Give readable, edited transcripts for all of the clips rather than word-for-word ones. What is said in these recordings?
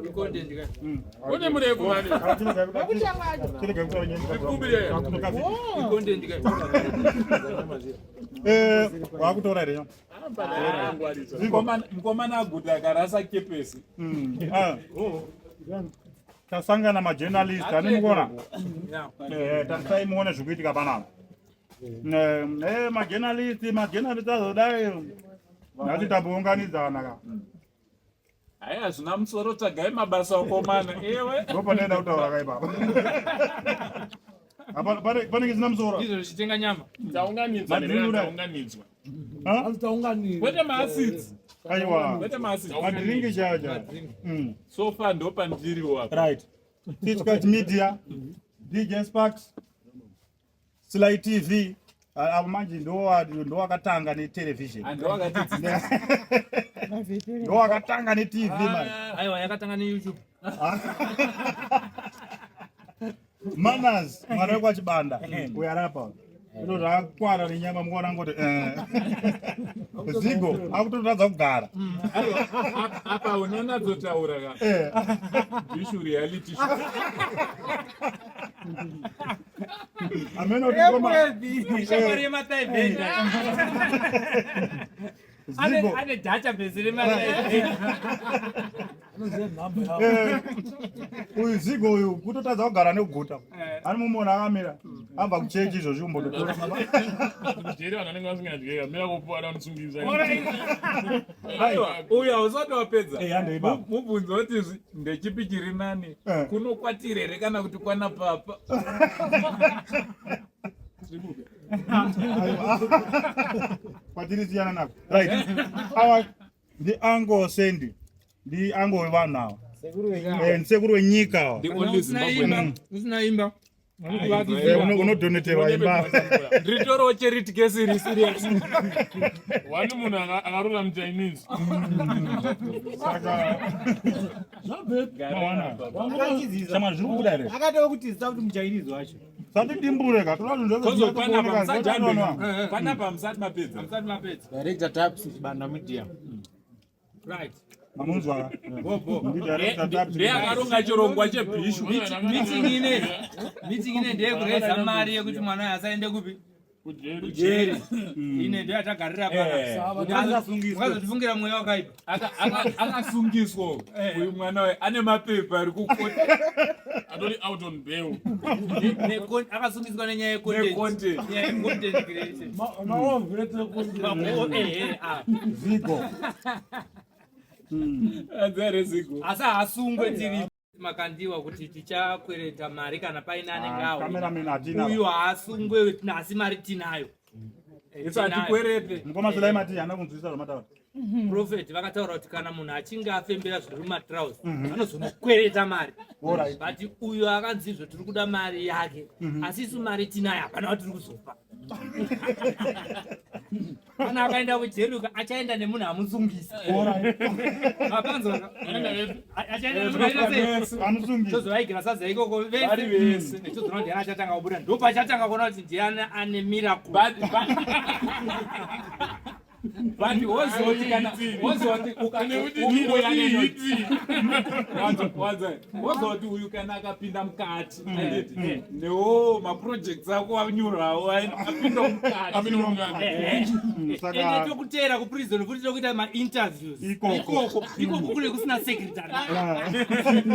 Icontent ka. Une murefu mani. Ndikumbire. Icontent ka. Eh, wakutora here? Mukomana aguta akarasa kepesi. Ah. Tasangana majournalist ane mukuona? Eh, tarisai muone zviri kuitika panapa. Eh, eh, majournalist, majournalist azodai. Nhasi tambounganidzana ka. Hayi, hazvina musoro, tsvagai mabasa okomana ewe. Ndopanoenda kutaura ka ipapa. Apa panenge zina musoro. Ndizvo zvichitenga nyama. Taunganidzwa. Madhiri ura. Taunganidzwa. Ha? Kwete maasits. Aiwa. Kwete maasits. Madhiringi chacha. So far ndopandiriwo apa. Right. Titkat Media, DJ Sparks, Sly TV. Avo manje ndo wakatanga netelevision. Andowakatidzidza. Ndo wakatanga netv manje. Aiwa, yakatanga neYouTube. Manas, mwana wekwaChibanda, uyo ari apa. Ino zvakakwana nenyama mukuona ngoti eh. Zigo akutotadza kugara. Apa unonatsotaura ka. Bishu reality show. Ameno kuti ngoma Shamwari yematai bhenda. Ane Zigo. ane database rematai bhenda. Eh, uyu Zigo uyu kutotadza kugara nekuguta. Ani mumuona akamira. Abva kuchechi izvozvi kumbototora. Kujeri vanhu vanenge vasingadye mira kupuwa vanotsungisa. Aiwa, uyu hausati wapedza. Eh, handei baba. Mubvunzo kuti ndechipi chiri nani, kuno kwatiri here kana kuti kwana papa? Aiwa. Kwatiri siyana nako. Right. Awa ndi Uncle Sandy. Ndi uncle wevanhu ava. Eh, ndisekuru wenyika ava. The only Usina Zimbabwean. imba, usina imba. Eh, unodoneterwa imba. Ndiritoriwo charity case iri serious. Wani munhu akarora muChinese. Saka mawana. Shama zviri kubuda here? Akatova kuti zita kuti muChinese wacho. Sati dimbure ka. Toda zvinhu zvese Kozo panapa zvinonyatsokuoneka, musajambe. zvinonyatsoonwa. Panapa musati mapedza. Musati mapedza. Director Taps Chibanda Media. Right. Mamunzwa ka? Ndi director Taps. Ndiye akaronga chirongwa chebhishu. Meeting ine ndeyekureza mari yekuti mwana uyu asaende kupi? Kujeri. Ine ndiyo yatagarira pana. Ukazotifungira mweya wakaipa. Akasungiswa uyu mwana uyu ane mapepa ari kukota. Atori out on bail. Akasungiswa nenyaya yecontent. Necontent. Nyaya yecontent creation. Eh, ah. Zigo. Adzare Zigo. Asi haasungwe tiri makandiwa kuti tichakwereta mari kana paine anenge Ah, awa. cameraman hatina. Uyu haasungwe asi mari tinayo. Isu Tinayo. hatikwerete. Mukoma Sulai mati hana kunzwisisa zvamataura. Prophet vakataura kuti kana munhu achinge afembera zviri mumatrausi vanozonokwereta mari. Alright. But uyu akanzi izvo tiri kuda mari yake, asi isu mari tinayo, hapana watiri kuzopa. Kana akaenda kujeruka achaenda nemunhu amusungisa. Mapanzwa? Achaenda nemunhu aita sei? Amusungisa. Tozovaigira sadza ikoko Vari vese. Tozoona ndiani achatanga kubuda, ndopachatanga kuona kuti ndiani ane miracle. But wozoti kana wozoti Nekuti ukauya hiti. wozoti uyu kana akapinda mukati, handiti? Newo maprojects ako anyurawo apinda mukati. Apinda mukati. Ende Saka tokuteera kuprison futi, tokuita mainterviews Ikoko. Ikoko kune kusina secretary,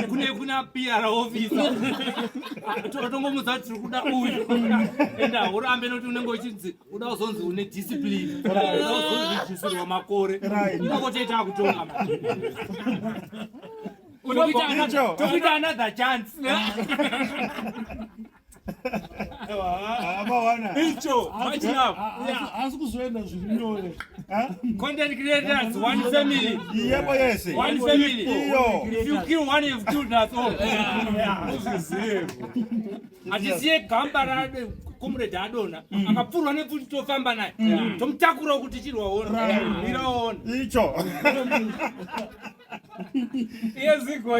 kune kuna PR officer. Tongomudza kuti tiri kuda uyu, ende haurambe nekuti unenge uchinzi uda kuzonzi une discipline, uda kuzonzi makore. Ikoko toita akutonga manje. Icho. Tokuita another chance. Amawana. Icho much love. Asi kuzoenda zviri nyore. Content creators, one family. Yebo yese. One family. Iyo. If you kill one, you've killed us all. Uzvizive. Hatisiye gamba racomrade adona akapfurwa nepfuti, tofamba naye, tomutakura kuti chirwaona miraona. Icho. Iye Zigo.